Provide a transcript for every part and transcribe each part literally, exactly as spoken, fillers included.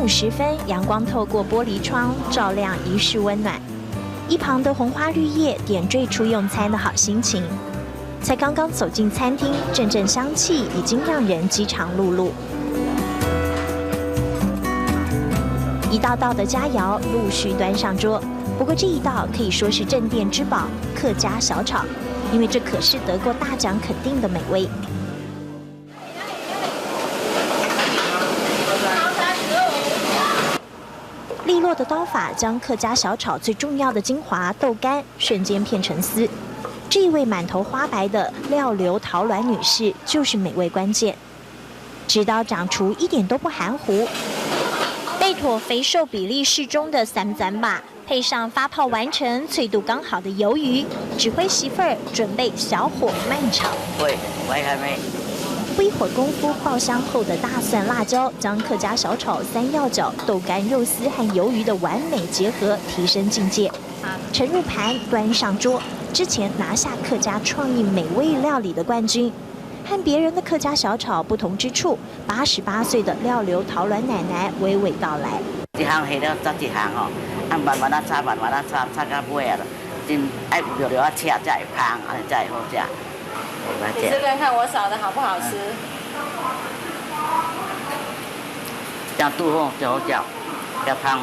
时分，阳光透过玻璃窗照亮，一室温暖。一旁的红花绿叶点缀出用餐的好心情。才刚刚走进餐厅，阵阵香气已经让人饥肠辘辘。一道道的佳肴陆续端上桌，不过这一道可以说是镇店之宝——客家小炒，因为这可是得过大奖肯定的美味。 利落的刀法将客家小炒最重要的精华豆干瞬间片成丝。这一位满头花白的廖刘陶鸾女士就是美味关键。指导掌厨一点都不含糊，备妥肥瘦比例适中的三斩把，配上发泡完成、脆度刚好的鱿鱼，指挥媳妇儿准备小火慢炒。喂，喂，还没。不一会儿功夫，爆香后的大蒜、辣椒将客家小炒三要角、豆干、肉丝和鱿鱼的完美结合提升境界。盛入盘，端上桌。之前拿下客家创意美味料理的冠军，和别人的客家小炒不同之处，八十八岁的廖刘陶鸾奶奶娓娓道来。一行下了再一行吼，啊，慢慢仔炒，慢慢仔炒，炒到尾啊，真愛有料啊，炒才會芳，安尼才會好食。你吃看看我炒的好不好吃？这样煮好就好食，要芳。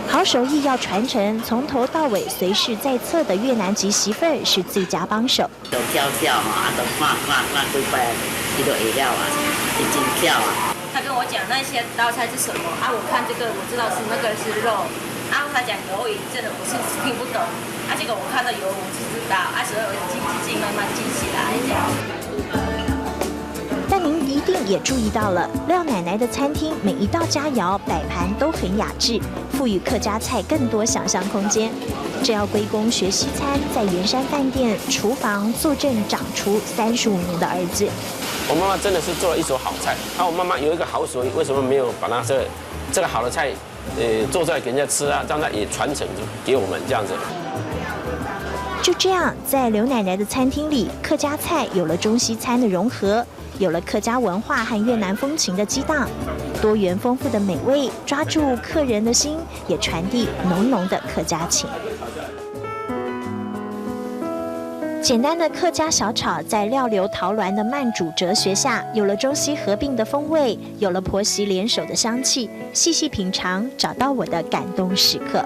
好手艺要传承，从头到尾随侍在侧的越南籍媳妇儿是最佳帮手。 都叫叫吼，啊，都看看看几擺，佢都會曉啊，佢真巧啊。他跟我讲那些道菜是什么啊，我看这个我知道是那个是肉，啊，他讲国语，真的我是听不懂，啊，结果我看到有我就知道，啊，所以我就记记记慢慢记起来这样。但您一定也注意到了，廖奶奶的餐厅每一道佳肴摆盘都很雅致，赋予客家菜更多想象空间。 这要归功学西餐在圆山饭店厨房坐镇掌厨三十五年的儿子。我妈妈真的是做了一手好菜，那我妈妈有一个好手艺，为什么没有把她这这个好的菜，呃，做出来给人家吃啊？让她也传承给我们这样子。就这样，在刘奶奶的餐厅里，客家菜有了中西餐的融合，有了客家文化和越南风情的激荡，多元丰富的美味抓住客人的心，也传递浓浓的客家情。简单的客家小炒，在廖刘陶鸾的慢煮哲学下，有了中西合并的风味，有了婆媳联手的香气。细细品尝，找到我的感动时刻。